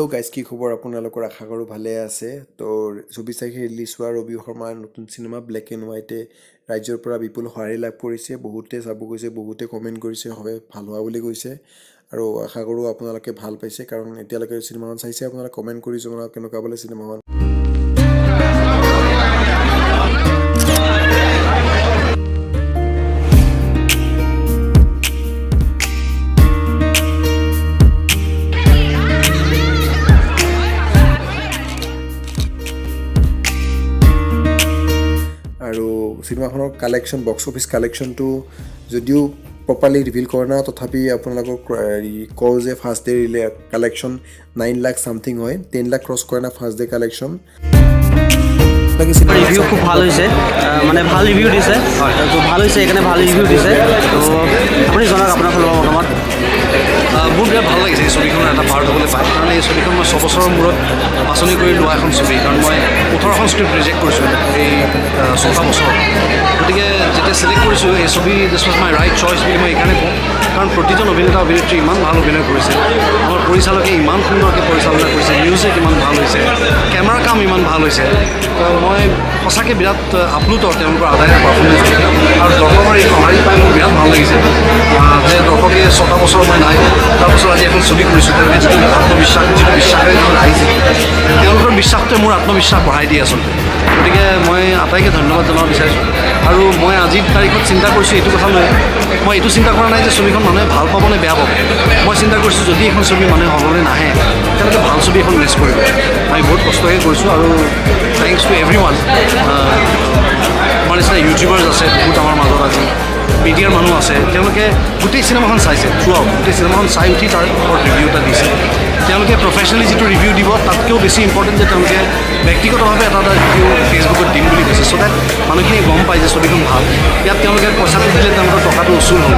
Hello' guys, কি খবৰ আপোনালোকৰ? আশা কৰোঁ ভালে আছে। তো 24 তাৰিখে ৰিলিজ হোৱা ৰবি শৰ্মাৰ নতুন চিনেমা ব্লেক এণ্ড হোৱাইটে ৰাজ্যৰ পৰা বিপুল সঁহাৰি লাভ কৰিছে। বহুতে চাব গৈছে, বহুতে কমেণ্ট কৰিছে, হয়, ভাল হোৱা বুলি কৈছে আৰু আশা কৰোঁ আপোনালোকে ভাল পাইছে। কাৰণ এতিয়ালৈকে চিনেমাখন চাইছে, আপোনালোকে কমেণ্ট কৰি জনাওক কেনেকুৱা পালে চিনেমাখন। আৰু চিনেমাখনৰ কালেকশ্যন, বক্স অফিচ কালেকশ্যনটো যদিও প্ৰপাৰলি ৰিভিল কৰা নাই, তথাপি আপোনালোকক হেৰি কওঁ যে first day collection 9 lakh something হয়, 10 লাখ ক্ৰছ কৰা নাই ফাৰ্ষ্ট ডে কালেকশ্যন। ৰিভিউ খুব ভাল হৈছে। মানে ভাল ৰিভিউ দিছে। তো ভাল হৈছে, সেইকাৰণে ভাল ৰিভিউ দিছে। তো আপুনি জনাওক আপোনাৰ ফালৰ পৰা মতামত। মোৰ বিৰাট ভাল লাগিছে এই ছবিখনৰ এটা পাৰ্ট হ'বলৈ পাই, কাৰণ এই ছবিখন মই 6 বছৰৰ মূৰত বাছনি কৰি লোৱা এখন ছবি, কাৰণ মই 18খন স্ক্ৰিপ্ট ৰিজেক্ট কৰিছোঁ এই 6টা বছৰত। গতিকে যেতিয়া চিলেক্ট কৰিছোঁ এই ছবি, this was my right choice বুলি মই এইকাৰণে কওঁ, কাৰণ প্ৰতিজন অভিনেতা অভিনেত্ৰী ইমান ভাল অভিনয় কৰিছে, আমাৰ পৰিচালকে ইমান সুন্দৰকৈ পৰিচালনা কৰিছে, মিউজিক ইমান ভাল হৈছে, কেমেৰা কাম ইমান ভাল হৈছে। তো মই সঁচাকৈ বিৰাট আপ্লুত তেওঁলোকৰ আটাইৰে পাৰফৰ্মেঞ্চ দেখি আৰু দৰ্শকৰ এই সঁহাৰি পাই মোৰ বিৰাট ভাল লাগিছে যে দৰ্শকে 6টা বছৰ মই নাই, তাৰপাছত আজি এখন ছবি কৰিছোঁ, তেওঁলোকে যিটো আত্মবিশ্বাস, যিটো বিশ্বাসেৰে তেওঁলোক আহিছে, তেওঁলোকৰ বিশ্বাসটোৱে মোৰ আত্মবিশ্বাস বঢ়াই দিয়ে আচলতে। গতিকে মই আটাইকে ধন্যবাদ জনাব বিচাৰিছোঁ। আৰু মই আজিৰ তাৰিখত চিন্তা কৰিছোঁ এইটো কথা লৈ, মই এইটো চিন্তা কৰা নাই যে ছবিখন মানুহে ভাল পাব নে বেয়া পাব। মই চিন্তা কৰিছোঁ, যদি এইখন ছবি মানুহে হললৈ নাহে, তেওঁলোকে ভাল ছবি এখন মিছ কৰিব। আমি বহুত কষ্টকৈ কৰিছোঁ আৰু thanks to every one. আমাৰ নিচিনা ইউটিউবাৰ্ছ আছে বহুত আমাৰ মাজত, আজি মিডিয়াৰ মানুহ আছে, তেওঁলোকে গোটেই চিনেমাখন চাইছে, থ্ৰু আউট গোটেই চিনেমাখন চাই উঠি তাৰ ওপৰত ৰিভিউ এটা দিছে। তেওঁলোকে প্ৰফেচনেলি যিটো ৰিভিউ দিব, তাতকৈও বেছি ইম্পৰ্টেণ্ট যে তেওঁলোকে ব্যক্তিগতভাৱে এটা এটা ৰিভিউ ফেচবুকত দিম বুলি কৈছে, চ' that মানুহখিনিয়ে গম পায় যে ছবিখন ভাল। ইয়াত তেওঁলোকে পইচাটো দিলে তেওঁলোকৰ টকাটো উচুল হ'ব।